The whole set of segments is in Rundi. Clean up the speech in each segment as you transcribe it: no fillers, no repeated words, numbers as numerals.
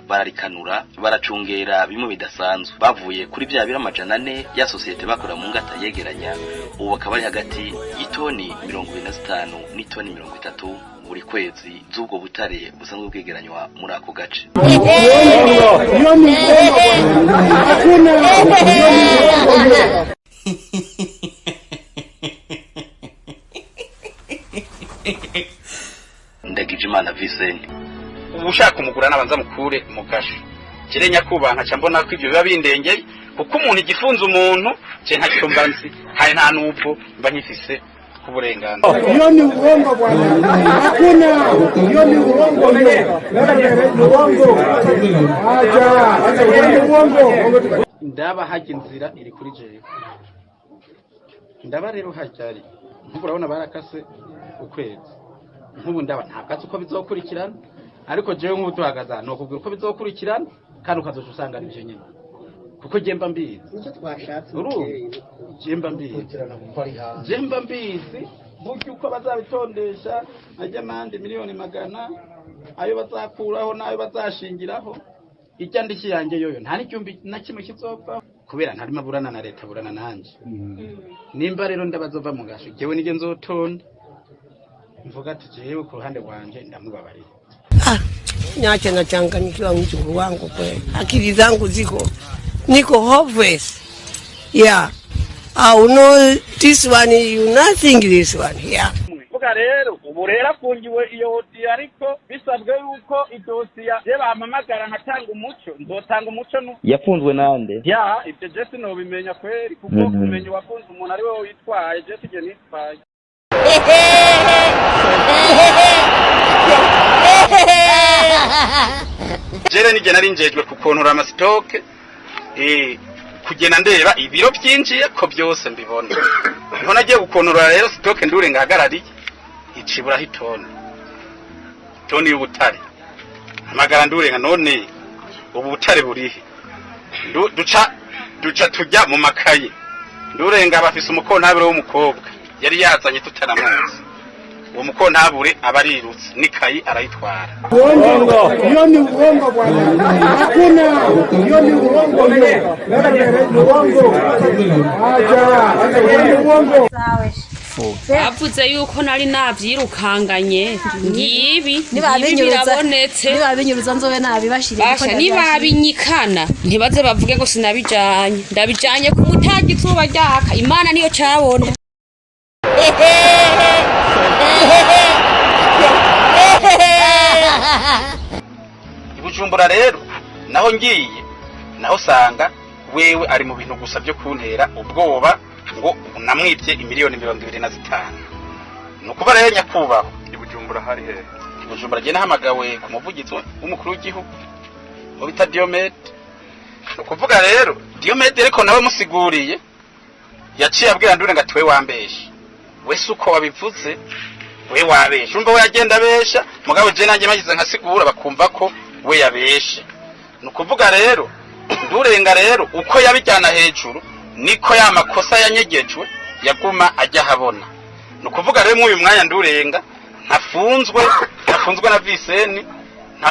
Bararikanura, baracungera bimwe bidasanzwe. Bavuye kuri bya biro 400 ya sosiyete bakora mu ngata yegeranya, ubu bakaba bari hagati y'itoni 25 n'itoni 30 buri kwezi z'ubwo butare busanzwe bwegeranywa muri ako gace. Hiyo ni uongo bwana. Hakuna, hiyo ni uongo hiyo. Ndagijimana Vincent. Ushaka umugura n'abanza mukure mu gasho kire nyakubaha, nkaca mbona ko ibyo biba bindengeye, kuko umuntu igifunze umuntu je ntacyo mba nzi, hari nta n'ubwo mba nkifise ku burenganzira. Hiyo ni uongo bwana. Hakuna, hiyo ni uongo hiyo. Ni uongo. Acha, hiyo ni uongo. Ndaba hajya inzira iri kuri jewe, ndaba rero hajya ari nk'ubu urabona barakase ukwezi. Nk'ubu ndaba ntabwo azi uko bizokurikirana, ariko jewe nk'ubu tuhagaze aha nokubwira uko bizokurikirana, kandi ukazoca usanga ari byo nyine, kuko je mba mbizi. Nicyo twashatse. Urumva, je mba mbizi, je mba mbizi burya uko bazabitondesha ajya amande miliyoni 100, ayo bazakuraho n'ayo bazashingiraho. Ijya ndishyi yanjye yoyo nta n'icyumbi na kimwe kizopfa, kubera ntarimo aburana na leta, aburana nanjye. Nimba rero ndabazova mu gasho, jewe nige nzotonda mvuga ati jewe ku ruhande rwanje ndamubabariye. Ah, niache, nachanganyikiwa mjukuu wangu kweli. Akili zangu ziko, niko hopeless. Yeah. I know this one, you nothing this one. Yeah. Vuga rero, ubu rero afungiwe iyo dosiye, ariko bisabwe yuko idosiye ye bampamagara nkatanga umuco, nzotanga umuco nu Yafunzwe nande? Ya, ibyo je sinobimenya kweri, kuko kumenya uwafunze umuntu ari we witwaye, je sije nitwaye. Jere nige nari njejwe kukontora ama stock, kugenda ndeba ibiro byinjiye ko byose mbibona. Niho nagiye gukontorora rero stock, ndure ngahagarariye iciburaho itoni y'ubutare. Hamagara ndurenga, none ubu butare burihe? Duca tujya mu makaye. Ndurenga bafise umukontabure w'umukobwa yari yazanye tutaramuzi. Uwo mukontabure aba arirutse n'ikayi arayitwara. Uongo. Hiyo ni uongo bwana. Hakuna, hiyo ni uongo hiyo. Ni uongo. Acha, hiyo ni uongo. Bavuze yuko nari navyirukanganye, ngibi ngibi birabonetse. Nibabinyuruza nzobe nabibashiriye. Basha, nibabinyikana ntibaze bavuge ngo sinabijanye. Ndabijanye ku mutaga izuba ryaka, Imana niyo cabona. I Bujumbura rero naho ngiye, naho usanga wewe ari mu bintu gusa byo kuntera ubwoba ngo namwibye imiliyoni 25. Ni ukuba rero nyakubahwa. I Bujumbura hari hehe? I Bujumbura jye nahamagawe ku muvugizi w'umukuru w'igihugu uwo bita Diomede. Ni ukuvuga rero Diomede ariko nawe musiguriye, yaciye abwira ndure ngo ati we wambeshe, wese uko wabivuze we wabeshe. Urumva we yagenda abesha, mugabo je nanjye magize nkasigura bakumva ko we yabeshe. Ni ukuvuga rero ndurenga rero uko yabijyana hejuru niko ya makosa yanyegejwe yaguma ajya ahabona. Ni ukuvuga rero mw'uyu mwanya ndurenga ntafunzwe, ntafunzwe na viseni,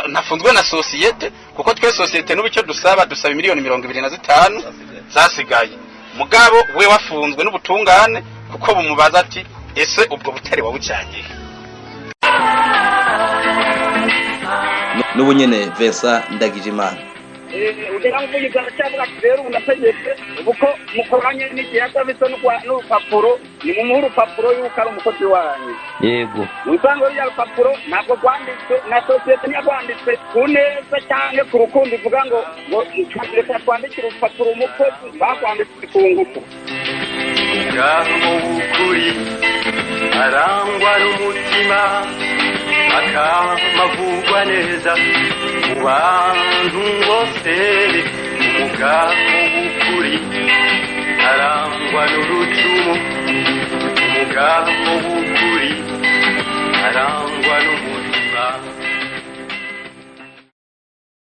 ntafunzwe na sosiyete, kuko twe sosiyete n'ubu icyo dusaba, dusaba miliyoni 25 zasigaye. Mugabo we wafunzwe n'ubutungane, kuko bumubaza ati ese ubwo butare wabujanye he? N'ubu nyene Vincent Ndagijimana. Ugera umuvugizi aracyavuga ati rero ubu ndategetse, ubu ko mukoranye n'igihe bisa n'urupapuro, nimumuhe urupapuro yuko ari umukozi wanyu. Yego. Mu bisanzwe ruriya rupapuro ntabwo rwanditswe na sosiyete, ntiyarwanditse ku neza cyangwa ku rukundo ivuga ngo reka twandikire urupapuro umukozi, barwanditse ku ngufu. Ngaho w'ukuri arangwa n'umutima, akamavugwa neza mu bantu bose. Umugabo w'ukuri arangwa n'urucumu, umugabo w'ukuri arangwa n'umutima.